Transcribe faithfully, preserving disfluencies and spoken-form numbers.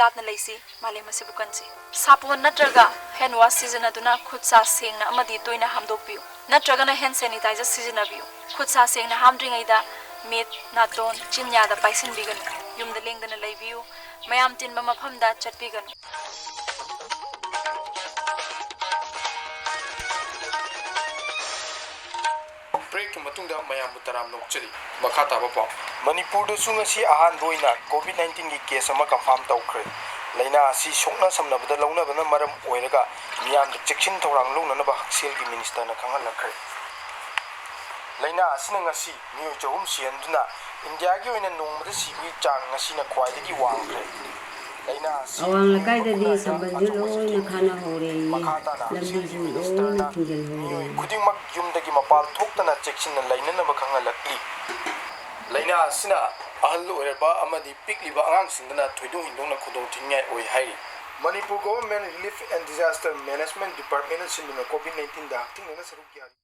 ꯂꯥꯞꯅ ꯂꯩꯁꯤ, ꯃꯥꯂꯦꯝ ꯑꯁꯤꯕꯨ ꯀꯟꯁꯤ꯫ ꯁꯥꯄꯣꯟ ꯅꯠꯇ꯭ꯔꯒ hand wash ꯁꯤꯖꯤꯟꯅꯗꯨꯅ ꯈꯨꯠ ꯁꯥ ꯁꯦꯡꯅ ꯑꯃꯗꯤ ꯇꯣꯏꯅ ꯍꯥꯝꯗꯣꯛꯄꯤꯌꯨ, ꯅꯠꯇ꯭ꯔꯒꯅ hand sanitizer ꯁꯤꯖꯤꯟꯅꯕꯤꯌꯨ꯫ ꯈꯨꯠ ꯁꯥ ꯁꯦꯡꯅ ꯍꯥꯝꯗ꯭ꯔꯤꯉꯩꯗ ꯃꯤꯠ, ꯅꯥꯇꯣꯟ, ꯆꯤꯟ ꯌꯥꯗ ꯄꯥꯏꯁꯤꯟꯕꯤꯒꯅꯨ꯫ ꯌꯨꯝꯗ ꯂꯦꯡꯗꯅ ꯂꯩꯕꯤꯌꯨ꯫ ꯃꯌꯥꯝ ꯇꯤꯟꯕ ꯃꯐꯝꯗ ꯆꯠꯄꯤꯒꯅꯨ꯫ ꯕ꯭ꯔꯦꯛꯀꯤ ꯃꯇꯨꯡꯗ ꯃꯌꯥꯝꯕꯨ ꯇꯔꯥꯝꯅ ꯑꯣꯛꯆꯔꯤ꯫ ꯃꯈꯥ ꯇꯥꯕ ꯄꯥꯎ꯫ ꯃꯅꯤꯄꯨꯔꯗꯁꯨ ꯉꯁꯤ ꯑꯍꯥꯟꯕ ꯑꯣꯏꯅ COVID nineteen ꯒꯤ ꯀꯦꯁ ꯑꯃ ꯀꯟꯐꯥꯔꯝ ꯇꯧꯈ꯭ꯔꯦ꯫ ꯂꯥꯏꯅꯥ ꯑꯁꯤ ꯁꯣꯛꯅ ꯁꯝꯅꯕꯗ ꯂꯧꯅꯕꯅ ꯃꯔꯝ ꯑꯣꯏꯔꯒ ꯃꯤꯌꯥꯝꯗ ꯆꯦꯛꯁꯤꯟ ꯊꯧꯔꯥꯡ ꯂꯧꯅꯅꯕ ꯍꯛꯁꯦꯜꯒꯤ ꯃꯤꯅꯤꯁꯇꯔꯅ ꯈꯪꯍꯜꯂꯛꯈ꯭ꯔꯦ꯫ ꯂꯥꯏꯅꯥ ꯑꯁꯤꯅ ꯉꯁꯤ ꯃꯤꯑꯣꯏ ꯆꯍꯨꯝ ꯁꯤꯍꯟꯗꯨꯅ ꯏꯟꯗꯤꯌꯥꯒꯤ ꯑꯣꯏꯅ ꯅꯣꯡꯃꯗ ꯁꯤꯕꯒꯤ ꯆꯥꯡ ꯉꯁꯤꯅ ꯈ꯭ꯋꯥꯏꯗꯒꯤ ꯋꯥꯡꯈ꯭ꯔꯦ꯫ ꯂꯥꯏꯅꯥ ꯑꯁꯤ ꯑꯋꯥꯡ ꯂꯩꯀꯥꯏꯗꯗꯤ ꯁꯝꯕꯜꯁꯨ ꯑꯆꯧꯕ ꯂꯣꯏꯅ ꯁꯦꯝꯈꯤ꯫ ꯈꯥꯅꯍꯧꯔꯦ꯫ ꯃꯈꯥ ꯇꯥꯅ ꯂꯝꯕꯤꯁꯨ ꯍꯛꯁꯦꯜꯒꯤ ꯂꯣꯏꯅ ꯃꯤꯅꯤꯁꯇꯔꯅ ꯊꯤꯡꯖꯤꯜꯍꯧꯔꯦ꯫ ꯃꯤꯑꯣꯏ ꯈꯨꯗꯤꯡꯃꯛ ꯌꯨꯝꯗꯒꯤ ꯃꯄꯥꯟ ꯊꯣꯛꯇꯅ ꯆꯦꯛꯁꯤꯟꯅ ꯂꯩꯅꯅꯕ ꯈꯪꯍꯜꯂꯛꯂꯤ꯫ ꯂꯥꯏꯅꯥ ꯑꯁꯤꯅ ꯑꯍꯜ ꯑꯣꯏꯔꯕ ꯑꯃꯗꯤ ꯄꯤꯛꯂꯤꯕ ꯑꯉꯥꯡꯁꯤꯡꯗꯅ ꯊꯣꯏꯗꯣꯛ ꯍꯦꯟꯗꯣꯛꯅ ꯈꯨꯗꯣꯡ ꯊꯤꯅꯤꯡꯉꯥꯏ ꯑꯣꯏ ꯍꯥꯏꯔꯤ꯫ Manipur Government Relief and Disaster Management Department ꯅ ꯁꯤꯟꯗꯨꯅ COVID nineteen ꯗ ꯍꯛꯊꯦꯡꯅꯅ ꯁꯔꯨꯛ ꯌꯥꯔꯤ꯫